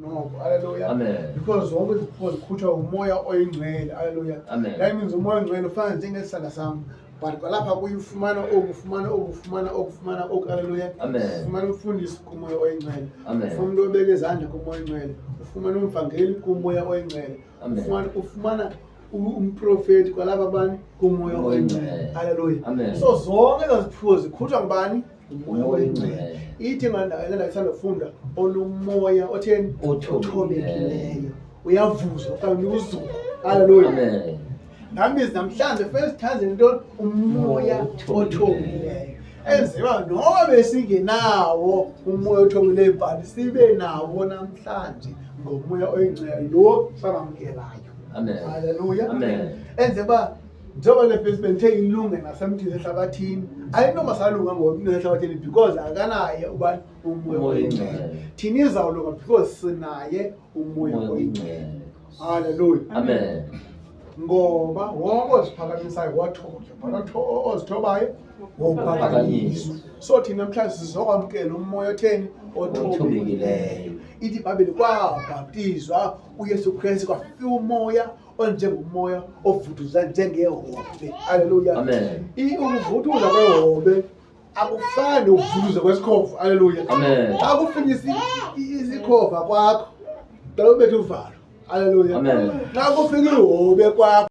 Noko, haleluya. Amen. Because zonke iziphiwo zikhutshwa umoya oyingcwele, haleluya. Amen. That means umoya oyingcwele ufana njengesandla sam, but kwalapha kuye ufumana oku, ufumana oku, ufumana oku, ufumana oku, haleluya. Amen. Ufumana umfundisi kumoya oyingcwele. Amen. Ufumana umntu obeka izandla kumoya oyingcwele. Ufumana umvangeli kumoya oyingcwele. Amen. Ufumana umprofeti kwalapha bani kumoya Umoya oyingcwele. oyingcwele. Haleluya. Amen. So zonke ezo ziphiwo zikhutshwa ngubani? Ngumoya Umoya oyingcwele. oyingcwele. Ithi ngale ndawo isandofunda onomoya otheni? Othobekileyo. Uyavuzwa okanye uzuko. Haleluya. Amen. That means namhlanje first time into umoya othobileyo. Enziwa noba besingenawo umoya othobileyo but sibe nawo namhlanje ngomoya oyingcwele lo samamkelayo. Amen. Haleluya. Amen. Enze uba njengoba le vesi bendithe ilunge nasemntwini ehlabathini, ayinoba salunga ngomntu ehlabathini because akanaye ubani umoya Umoya oyingcwele. oyingcwele. Thina izawulunga because sinaye umoya Umoya oyingcwele. oyingcwele. Haleluya. Amen. Ngoba wonke oziphakamisayo wathotywa, but ozithobayo wophakanyiswa. So thina namhlanje sizokwamkela umoya otheni? Othobekileyo. Othobekileyo. Ithi iBhayibhile kwabhaptizwa uYesu Kristu kwafika umoya onjengomoya ovuthuza njengehobe. Haleluya. Amen. Ukuvuthuza kwehobe akufani nokuvuthuza kwesikhova. Haleluya. Amen. Xa kufika isikhova kwakho, qala ubethe uvalo. Haleluya. Amen. Xa kufika ihobe kwakho.